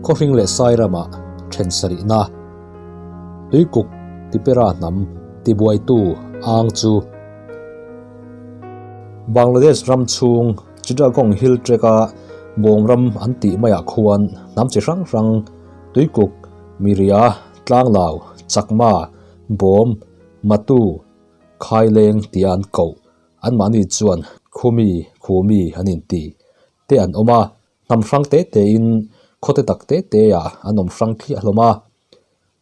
Khawhring leh Sairama then sarihna, Tuikuk Tipera hnam tibuaitu ang chu. Bangladesh ram chhung Chittagong Hill Track-a Bawng ram an tih maiah khuan hnam chi hrang hrang Tuikuk, Miria, Tlanglau, Chakma, Bawm, Matu, Khaileng tia an koh anmahni chuan Khumi, Khumi an inti te an awm a. Hnam hrang te tein khaw te tak te teah an awm hrang thliah hlawm a.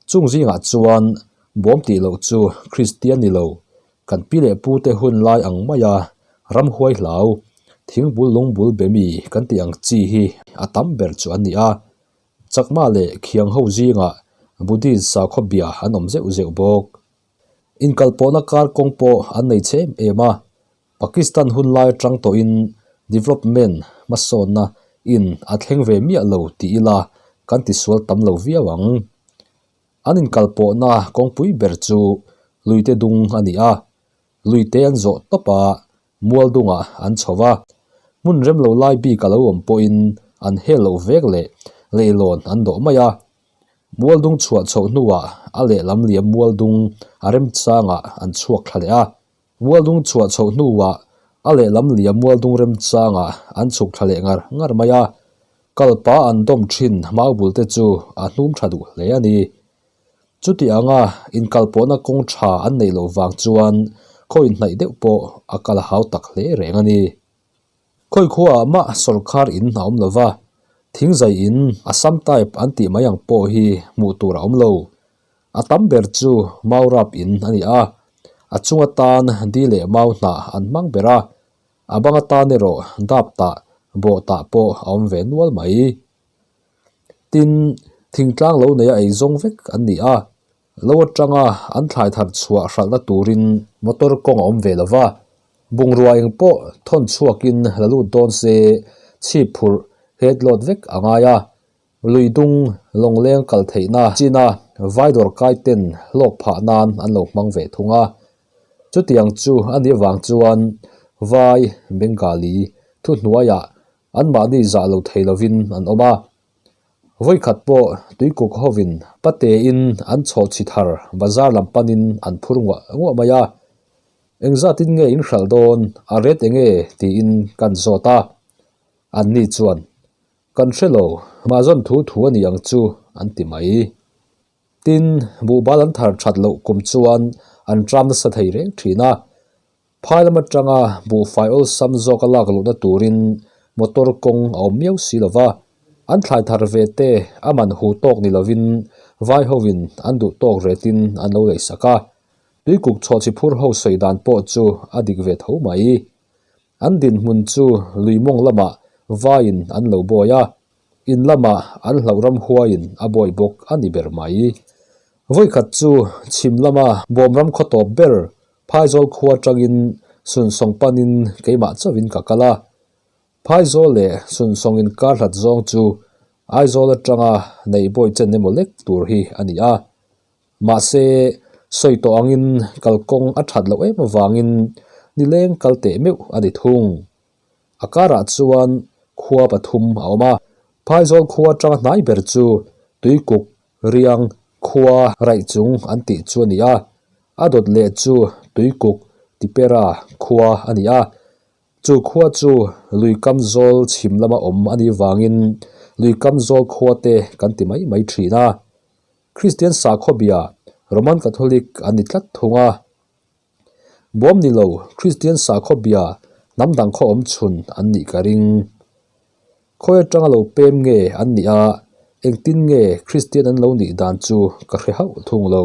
Chung zingah chuan bawm tih loh chu Kristian ni lo, kan pi leh pu te hun lai ang maia ramhuai hlau, thingbul lungbul be mi kan tih ang chi hi a tam ber chu an ni a. Chakma leh khiang ho zingah Buddhist sakhaw bia an awm zeuh zeuh bawk. Inkalpawhna kar kawng pawh an nei chhe em em a, Pakistan hun lai atang tawhin development hmasawnna in a thleng ve miah lo ti ila kan tisual tam lo viau ang. An inkalpawhna kawngpui ber chu luite dung a ni a, luite an zawh tawp a, mual dungah an chho va. Hmun rem lo lai bik a lo awm pawhin an hel loh vek leh leilawn an dawh mai a. Mual dung chhuah chhoh hnuah a lehlam liam mual dung a remchangah an chhuak thla leh a. Mualdung chhuah chhoh hnuah a lehlam liam Mualdung remchangah an chhuk thla leh ngar ngar mai a, kalpa an dawm thin maubul te chu a hnum tha duh hle a ni. Chuti anga inkalpawhna kawng tha an neih loh vang chuan khaw inhnaih deuh pawh a kal hau tak hle reng a ni. Khawi khuaah mah sawrkar in a awm lo va, thingzai in Assam type an tih mai ang pawh hi hmuh tur a awm lo. A tam ber chu mau rap in a ni a, a chung atan di leh mau hnah an hmang ber a, a bang atan erawh dap tah, bawh tah pawh a awm ve nual mai. Tin, thingtlang lo neia eizawng vek an ni a, lo atanga an thlai thar chhuah hralhna turin motor kawng a awm ve lo va, bungrua eng pawh thawn chhuakin la lut dawn se chhip phurh head load vek a ngai a, Lui dung lawngleng kal theihna china vai dawr kai ten hlawk phah nan an lo hmang ve thung a. Chutiang chu a nih avang chuan vai Bengali thuhnuaiah anmahni zah lo thei lovin an awm a. Vawikhat pawh tuikuk hovin patein an chhawh chhi thar bazar lam panin an phur nguah nguah mai a. Engzatin nge in hralh dawn a ret enge tiin kan zawt a. Anni chuan Kan hre lo, mahzawn thu thu a ni ang chu, an ti mai. Tin, buhbal an thar that loh kum chuan an tram nasa thei reng thin a. Phai lam atanga buhfai awlsam zawk a lak luhna turin motor kawng a awm miau si lo va, an thlai thar ve te a man hu tawk ni lovin vai hovin an duh tawk retin an lo leisak a. Tuikuk chhawhchhi phur ho sawi dan pawh chu a dik ve tho mai. An dinhmun chu lui mawng lamah vaiin an lo bawi a, in lamah an hlauh ram huaiin a bawi bawk a ni ber mai. Vawikhat chu chhim lama bawm ram khaw tawp ber Phaizawl khua atangin Sunsawng panin keimah chauhin ka kal a. Phaizawl leh Sunsawng inkar hlat zawng chu Aizawl atanga neih bawi chen emaw lek tur hi a ni a. Mahse, sawi tawh angin kalkawng a that loh em avangin nileng kal teh meuh a ni thung. A karah chuan khua pathum a awm a, Phaizawl khua atanga hnai ber chu Tuikuk, Riang, khua raih chung an tih chu a ni a, a dawt leh chu Tuikuk, Tipera khua a ni a. Chu khua chu Luikam zawl chhim lama awm a nih vangin Luikam zawl khua te kan ti mai mai thin a. Kristian sakhaw bia Roman Catholic an ni tlat thung a. Bawm ni lo Kristian sakhaw bia hnam dang khaw awm chhun an nih ka ring. Khawi atanga lo pem nge an nih a, engtin nge Kristian an lo nih dan chu ka hre hauh thung lo.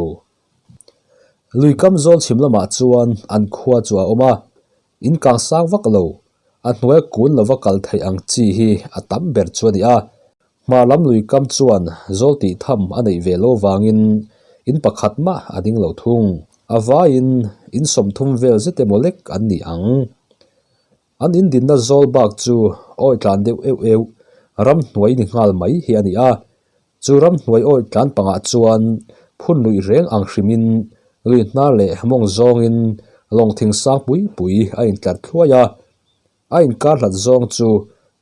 Lui kam zawl chhim lamah chuan an khua chu a awm a, in kang sang vak lo, a hnuaia kun lova kal theih ang chi hi a tam ber chu a ni a. Hmar lam lui kam chuan zawl tih tham a neih ve lo vangin in pakhat mah a ding lo thung. A vaiin in 30 vel zet emaw lek an ni ang. An in dinna zawl bak chu awi tlan deuh euh euh ram hnuai ni nghal mai hi a ni a. Chu ram hnuai awi tlan pangah chuan phun luih reng ang hrimin lui hnar leh mawng zawngin lawng thing sang pui pui a intlar thluai a. A inkar hlat zawng chu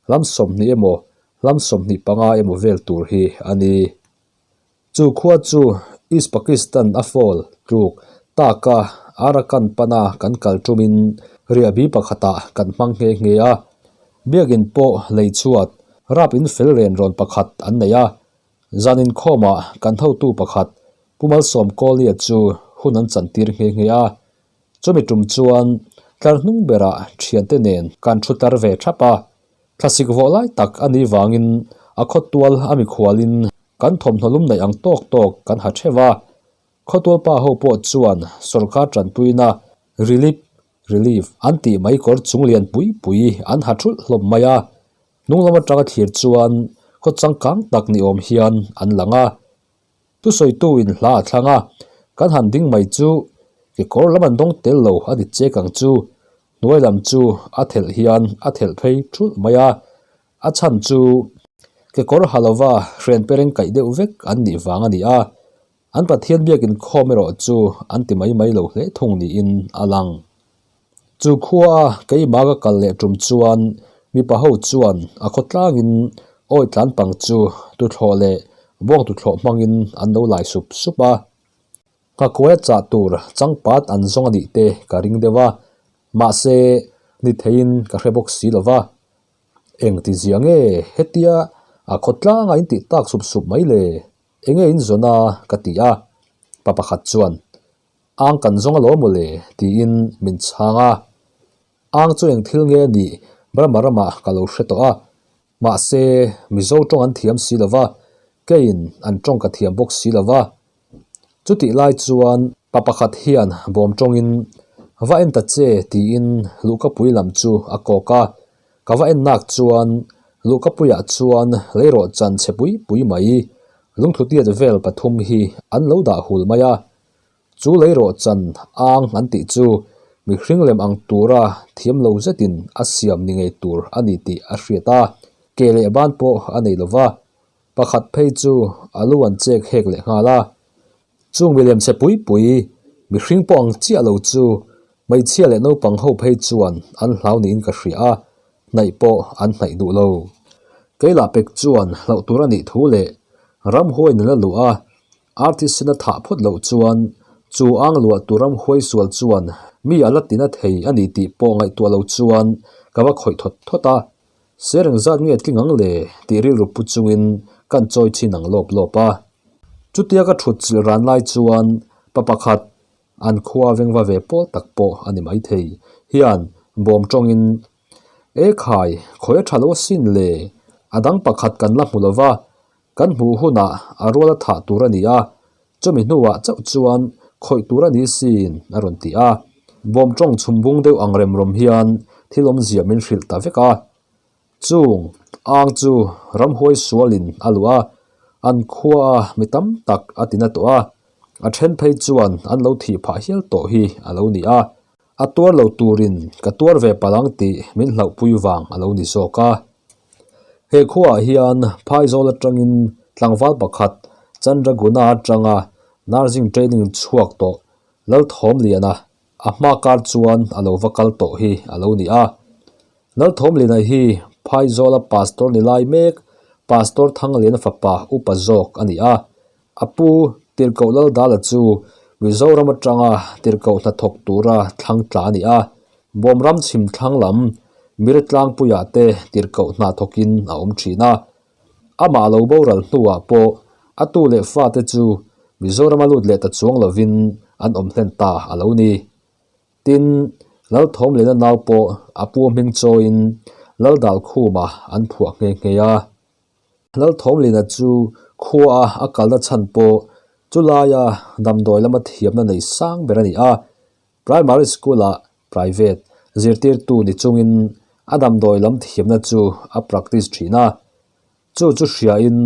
hlam 20 emaw Hlam 25 emaw vel tur hi a ni. Chu khua chu East Pakistan a fall tluk taka Arakan pana kan kal tumin riahbi pakhatah kan hmang nghe nghe a. Biakin pawh lei chhuat rap in fel ren rawn pakhat an nei a. Zan inkhawmah kan hotu pakhat Pu Malsawm Kawlnia chu hun an chantir nghe nghe a. Chumi tum chuan tlar hnung berah thiante nen kan thu tlar ve thap a. Thlasik vawh lai tak a nih vangin a khawtual a mikhualin kan thawmhnaw lum neih ang tawk tawk kan ha theuh a. Khawtual pa ho pawh chuan sorkar tanpuina rilip, relief, an tih mai kawr chung lian pui pui an ha thulh hlawm mai a. Hnung lam atanga thlir chuan khaw changkang tak ni awm hian an lang a. Thusawitu in hla a thlang a, kan han ding mai chu kekawr lam an dawng tel lo a ni chek ang chu. Hnuai lam chu a thelh hian a thelh phei thulh mai a, a chhan chu kekawr ha lova hren pereng kaih deuh vek an nih vang a ni a, an Pathian biak inkhawm erawh chu an ti mai mai lo hle thung niin a lang. Chu khua a keimah ka kal leh tum chuan mipa ho chuan a khawtlangin awi tlan pang chu tuthlawh leh bawng tuthlawh hmangin an lo lai sup sup a. Nghakuaia chah tur changpat an zawng a nih te ka ring deuh a, mahse ni theiin ka hre bawk si lo va. Eng ti zia nge hetia a khawtlanga in tih tak sup sup mai le? Enge in zawn a? ka ti a, pa pakhat chuan Ang kan zawng alawm maw le? tiin min chhang a. Ang chu eng thil nge nih Burma ramah ka lo hre tawh a. Mahse, Mizo tawng an thiam si lo va, keiin an tawng ka thiam bawk si lo va. Chutih lai chuan pa pakhat hian bawm tawngin, Va en ta che tiin luhkapui lam chu a kawk a. Ka va en nak chuan luhkapuiah chuan leirawh chan chhe pui pui mai lungthutiat vel pathum hi an lo dah hul mai a. Chu leirawh chan ang an tih chu mihring lem ang tura thiam lo zetin a siam ni ngei tur a ni tih a hriat a, ke leh ban pawh a nei lo va, pakhat phei chu a lu an chek hek leh nghal a. Chung milem chhe pui pui, mihring pawh ang chiah lo chu hmeichhia leh naupang ho phei chuan an hlau niin ka hria a, hnaih pawh an hnaih duh lo. Keilah pek chuan hlauh tur a nih thu leh ramhuai nula luh a, Artisan a thah phawt loh chuan chu ang luah tur ramhuai sual chuan mi a la tina thei a ni tih pawh ngaihtuah lo chuan ka va khawih thawt thawt a. Ser engzat nge tling ang le tih rilru pu chungin kan chawi chin ang lawp lawp a. Chutia ka thut chilh ran lai chuan pa pakhat an khua vengva ve pawl tak pawh a ni maithei hian bawm tawngin E khai, khawi a tha lo asin le, a dang pakhat kan la hmu lo va, Kan hmuh hunah a rual a thah tur a ni a, chumi hnuah chauh chuan khawih tur a ni sin a rawn ti a. Bawm tawng chhum bung deuh ang rem rawm hian thil awmzia min hrilh ta vek a. Chung ang chu ramhuai sualin a luh a, an khua a mi tam tak a ti na tawh a, a then phei chuan an lo thih phah hial tawh hi a lo ni a. A tuar lo turin ka tuar ve palh ang tih min hlauhpui vang a lo ni zawk a. He khuaah hian Phaizawl atangin tlangval pakhat Chandraguna atanga nursing training chhuak tawh Lalthawmliana a hma kar chuan a lo va kal tawh hi a lo ni a. Lalthawmliana hi Phaizawla pastor ni lai mek Pastor Thangliana fapa upa zawk a ni a. A pu Tirhkoh Laldala chu Mizoram atanga Tirhkoh hnathawk tura thlang tla a ni a, Bawmram chhim thlang lam Mire tlangpuiah te Tirhkoh hna thawkin a awm thin a. Amah lo boral hnuah pawh a tu leh fate chu Mizorama lut leh ta chuang lovin an awm hlen ta a lo ni. Tin, Lalthawmliana nau pawh a pu hming chawiin Laldalkhuma an phuah nghe nghe a. Lalthawmlina chu khua a kalna chhan pawh chu laia damdawi lama thiamna nei sang ber a ni a, primary school-ah private zirtirtu ni chungin a damdawi lam thiamna chu a practice thin a. Chu chu hriain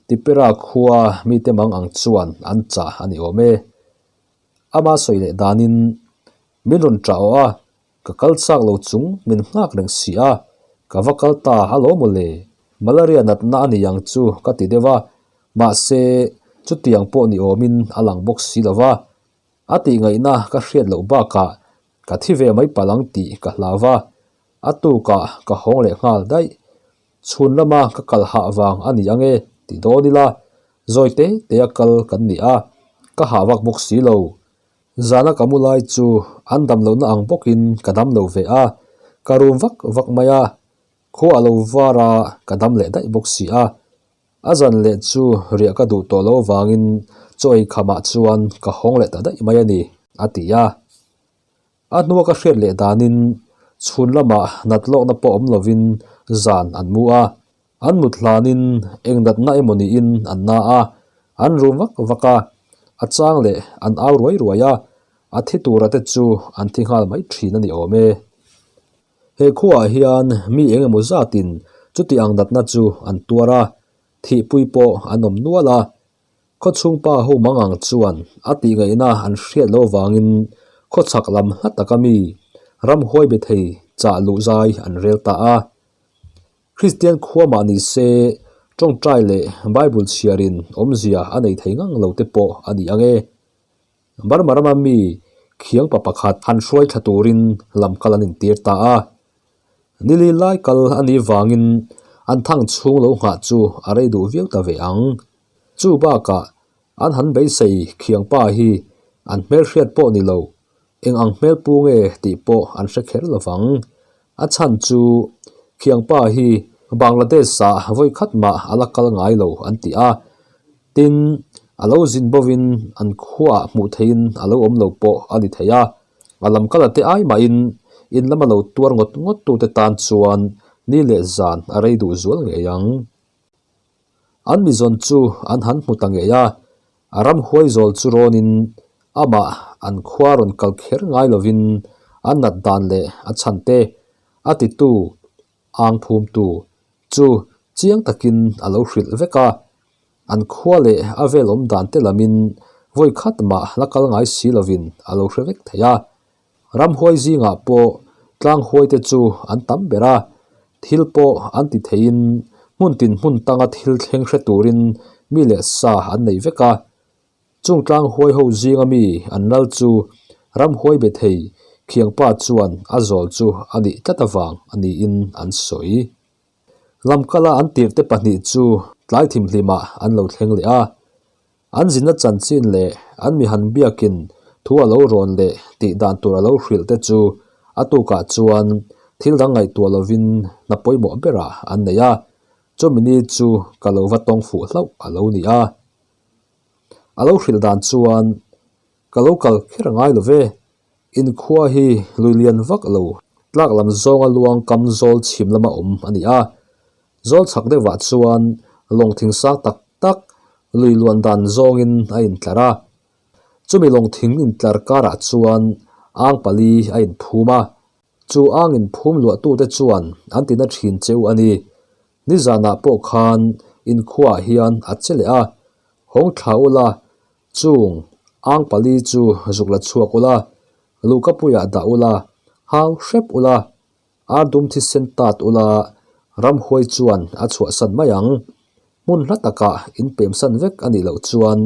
Tipera khua mite mang ang chuan an chah a ni awm e. Ama sawi leh danin min rawn ṭah awh a, Ka kal chak lo chung min nghak reng si a, ka va kal ta alawm maw le? Malaria natna a ni ang chu ka ti deuh a, mahse chutiang pawh ni awmin a lang bawk si lo va. A tih ngaihna ka hriat loh bakah ka thi ve mai palh ang tih ka hlau va, a tukah ka hawng leh nghal daih. Chhun lama ka kal hah vang a ni ang e ti dawn ila, zawi te te a kal kan ni a, ka hah vak bawk si lo. Zana ka mu lai chu an dam lohna ang bawkin ka dam lo ve a, ka rum vak vak mai a, khua a lo var a, ka dam leh daih bawk si a. A zan leh chu riah ka duh tawh lo vangin chaw ei khamah chuan ka hawng leh ta daih mai a ni, a ti a. A hnua ka hriat leh danin chhun lamah nat lawkna pawh awm lovin zan an mu a, an mut hlanin eng natna emaw niin an na a, an rum vak vak a, a chang leh an au ruai ruai a, a thi tura te chu an thi nghal mai thin a ni awm e. He khuaah hian mi eng emaw zatin chuti ang natna chu an tuar a, thihpui pawh an awm nual a. Khawchhungpa ho mangang chuan a tihngaihna an hriat loh avangin khawchhak lam hla taka mi ramhuai be thei chah luh zai an rel ta a. Kristian khua mah ni se tawngtai leh Bible chhiarin awmzia a nei thei ngang lo te pawh a ni ang e. Burma rama mi khiangpa pakhat han hruai thla turin lam kal an intir ta a. Nili lai kal a nih vangin an thang chhung lo nghah chu a rei duh viau ta ve ang. Chu bakah an han beisei khiangpa hi an hmelhriat pawh ni lo, eng ang hmelpu nge tih pawh an hre kher lo vang. A chhan chu khiangpa hi Bangladesh-ah vawi khat mah a la kal ngai lo an ti a. Tin, a lo zin bovin an khuaah hmuh theihin a lo awm lo pawh a ni thei a. A lam kal a te ai mahin in lama lo tuar ngawt ngawt tute tan chuan ni leh zan a rei duh zual ngei ang. An mizawn chu an han hmu ta ngei a, a ramhuai zawl chu rawnin amah an khua rawn kal kher ngai lovin an nat dan leh a chhan te, a titu, ang phumtu chu chiang takin a lo hrilh vek a. An khua leh a vel awm dan te lamin vawi khat mah la kal ngai si lovin a lo hre vek thei a. Ramhuai zingah pawh tlanghuai te chu an tam ber a, thil pawh an ti theiin hmun tin hmun tanga thil thleng hre turin mi leh sa an nei vek a. Chung tlanghuai ho zinga mi an lal chu ramhuai be thei khiangpa chuan a zawl chu a nih tlat avang a niin an sawi. Lamkala an tirhte pahnih chu tlai thimhlimah an lo thleng leh a. An zinna chanchin leh an mi han biakin thu a lo rawn leh tih dan tur a lo hrilh te chu a tukah chuan thil dang ngaihtuah lovin hna pawimawh berah an nei a, chumi ni chu ka lo va tawng fuh hlauh a lo ni a. A lo hrilh dan chuan ka lo kal kher a ngai lo ve, inkhua hi lui lian vak lo tlak lam zawnga luang kam zawl chhim lama awm a ni a, Zawl chhak deuhah chuan lawng thing sang tak tak lui luan dan zawngin a intlar a. Chumi lawng thing intlar karah chuan ang pali a inphum a. Chu ang inphum luahtute chuan an tina thin cheu a ni. Nizanah pawh khan inkhuaah hian a che leh a, hawng thla ula, chung ang pali chu zuk la chhuak ula, luhkapuiah dah ula, hau hrep ula, Ar dum thisen tat ula ramhuai chuan a chhuahsan mai ang. Hmun hla takah in pemsan vek a nih loh chuan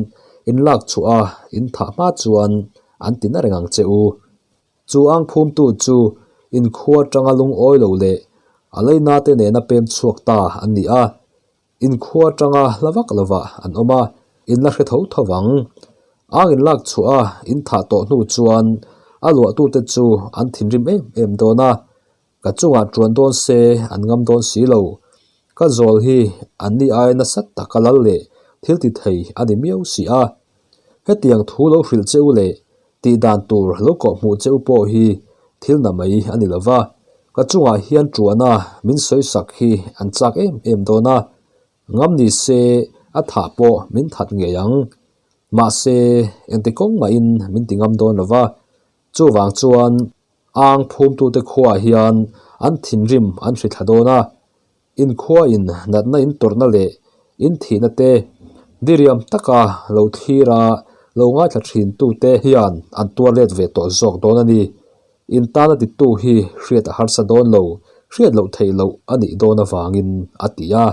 in lak chhuah a in thah hma chuan an ti na reng ang che u. Chu ang phumtu chu in khua atanga lungawi lo leh a leina te nena pem chhuak ta an ni a. In khua atanga hla vak lovah an awm a, in la hre tho tho vang. Ang in lak chhuah a in thah tawh hnu chuan a luahtute chu an thinrim em em dawn a, ka chungah tuan dawn se an ngam dawn si lo. Ka zawl hi an ni aia nasa taka lal leh thil ti thei a ni miau si a. Hetiang thu lo hrilh che u leh tih dan tur lo kawh hmuh che u pawh hi thil na mai a ni lo va, ka chungah hian tuana min sawisak hi an chak em em dawn a, ngam ni se a thah pawh min that ngei ang. Mahse, engti kawng mahin min ti ngam dawn lo va, chuvang chuan ang phumtute khuaah hian an thinrim an hri thla dawn a, Inkhuain natna intawrhna leh inthihna te diriam taka lo thlir a, lo ngaithla thintute hian an tuar let ve tawh zawk dawn a ni. In tana titu hi hriat a harsa dawn lo, hriat loh theih loh a nih dawn avangin a ti a.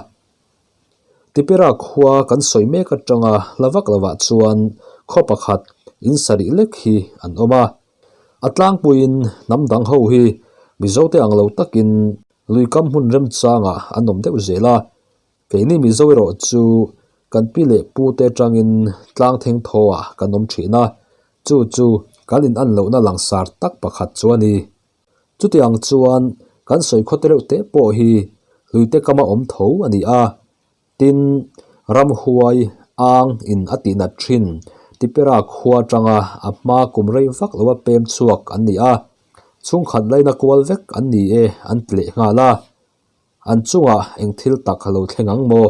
Tipera khua kan sawi mek atanga hla vak lovah chuan khaw pakhat in sarih lek hi an awm a. A tlangpuiin hnam dang ho hi Mizote ang lo takin. Luikam hmun remchangah an awm deuh zel a, keini Mizo erawh chu kan pi leh pu te atangin tlang theng thawah kan awm thin a, chu chu kan in an lohna langsar tak pakhat chu a ni. Chutiang chuan kan sawi khaw te reuh te pawh hi luite kama awm tho a ni a, Tin, ramhuai ang in a tihnat thin Tipera khua atanga a hma kum rei vak loa pem chhuak an ni a, chhungkhat laina kual vek an ni e an ti leh nghal a. An chungah eng thil tak lo thleng ang maw?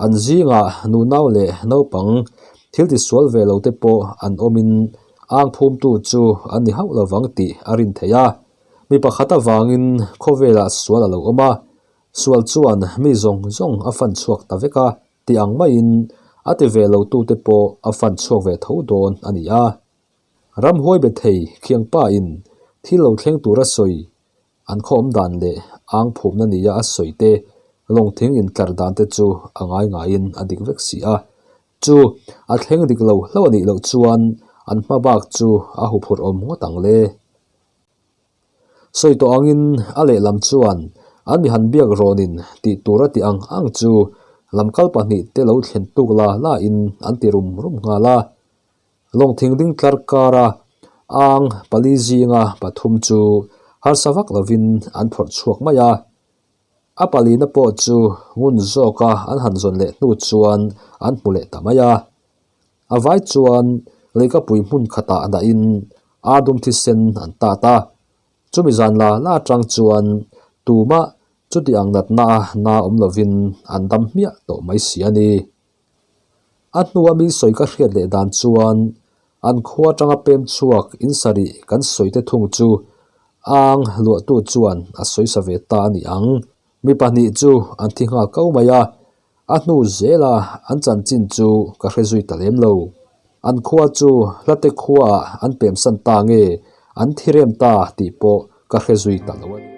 An zingah nunau leh naupang thil tisual ve lo te pawh an awmin ang phumtu chu an ni hauh lovang tih a rin theih a. Mi pakhat avangin khawvelah sual a lo awm a, Sual chuan mi zawng zawng a fan chhuak ta vek a, ti ang maiin a ti ve lo tute pawh a fan chhuak ve tho dawn a ni a. Ramhuai be thei khiangpa in thil lo thleng tur a sawi, an khaw awm dan leh ang phumna nia a sawi te, lawng thing in tlar dan te chu a ngai ngaiin a dik vek si a. Chu a thleng dik lo hlauh a nih loh chuan an hma bak chu a huphurh awm ngawt ang le. Sawi tawh angin a lehlam chuan an mi han biak rawnin tih tur a tih ang ang chu lamkal pahnihte lo thlen tuk la lain an ti rum rum nghal a. Lawngthing ding tlar kara ang pali zinga pathum chu harsa vak lovin an phawrh chhuak mai a. A palina pawh chu ngun zawka an han zawn leh hnu chuan an hmu leh ta mai a. A vai chuan leikapui hmun khatah dahin ar dum thisen an tat a, chumi zan la la atang chuan tumah chuti ang natna a na awm lovin an dam hmiah tawh mai si a ni. A hnua mi sawi ka hriat leh dan chuan an khua atanga pem chhuak in sarih kan sawi te thung chu ang luahtu chuan a sawisa ve ta a ni ang. Mi pahnih chu an thi nghal ko mai a, A hnu zela an chanchin chu ka hre zui ta lem lo. An khua chu hlate khuaah an pemsan ta nge an thi rem ta tih pawh ka hre zui ta lo a ni.